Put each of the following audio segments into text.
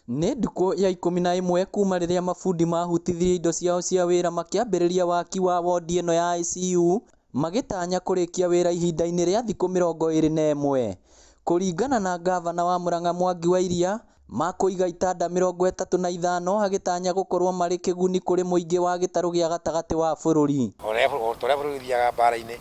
Nĩ ndukũ ya 11 kuma rĩrĩa mabundi mahutithirie indo ciao cia wĩra makĩambĩrĩria waki wa wodi ĩno ya ICU magĩtanya kũrĩkia wĩra ihinda-inĩ rĩa thikũ 21. Kũringana na ngavana wa Murang'a Mwangi wa Iria, makũiga itanda 35 agĩtanya gũkorwo marĩ kĩguni kũrĩ mũingĩ wa gĩtarũ gĩa gatagatĩ wa bũrũri. O ta ũrĩa bũrũri ũthiaga mbara-inĩ,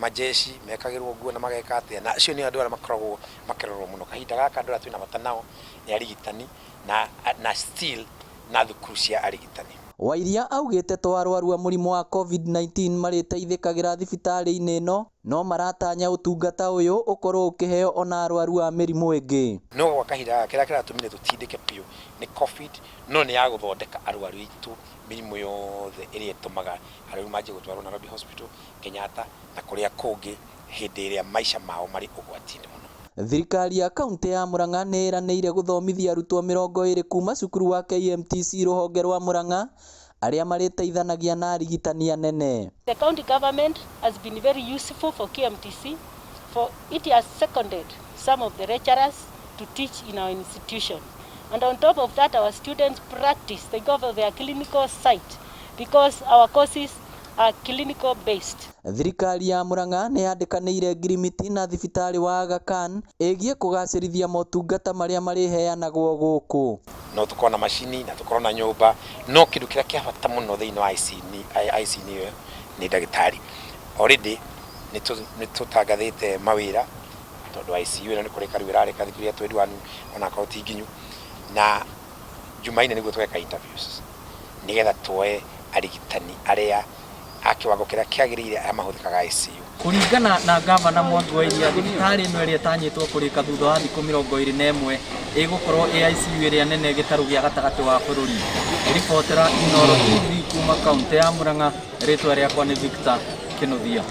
majeshi mekagĩrwo nguo na mageka atĩa, na acio nĩo andũ arĩa makoragwo makĩrorwo mũno. Kahinda gaka andũ arĩa twĩna bata nao nĩ arigitani na, na still na thukuru cia arigitani. Wairia augĩte to arwaru a mũrimũ wa Covid-19 marĩteithĩkagĩra thibitarĩ-inĩ ĩno, no maratanya ũtungata ũyũ ũkorwo ũkĩheo ona arwaru a mĩrimũ ĩngĩ. No gwa kahinda gaka kĩrĩa kĩratũmire tũtindĩke biũ nĩ Covid, no nĩ ya gũthondeka arwaru aitũ mĩrimũ yothe ĩrĩa ĩtũmaga arwaru manjie gũtwarwo Nairobi Hospital, Kenyatta na kũrĩa kũngĩ hĩndĩ ĩrĩa maica mao marĩ ũgwati-inĩ mũno. Thirikari ya kaunti ya Murang'a nĩ ĩranĩire gũthomithia arutwo 20 kuma cukuru wa KMTC rũhonge rwa Murang'a arĩa marĩteithanagia na arigitani anene. The county government has been very useful for KMTC, for it has seconded some of the lecturers to teach in our institution. And on top of that, our students practice, they go for their clinical site because our courses are clinical based. Thirikari ya Murang'a nĩ yandĩkanĩire ngirimiti na thibitarĩ wa Aga Khan ĩgiĩ kũgacĩrithia motungata marĩa marĩheanagwo gũkũ. No tũkorwo na macini na tũkorwo na nyũmba, no kĩndũ kĩrĩa kĩa bata mũno thĩinĩ wa ICU ĩyo nĩ ndagĩtarĩ. Already nĩ tũtangathĩte mawĩra tondũ ICU ĩno nĩ kũrĩka rĩu ĩrarĩka thikũ iria 21 onakorwo ti nginyu, na Jumaine nĩguo tũgeka interviews nĩgetha tuoe arigitani arĩa a kĩwango kĩrĩa kĩagĩrĩire arĩa mahũthĩkaga ICU. Kũringana na ngavana Mwangi wa Iria, thibitarĩ ĩno ĩrĩa ĩtanyĩtwo kũrĩka thutha wa thikũ 21 ĩgũkorwo ĩ ICU ĩrĩa nene gĩtarũ gĩa gatagatĩ wa bũrũri. Ngĩribotera Inooro TV kuma kaunti ya Murang'a, rĩtwa rĩakwa nĩ Victor Kĩnuthia.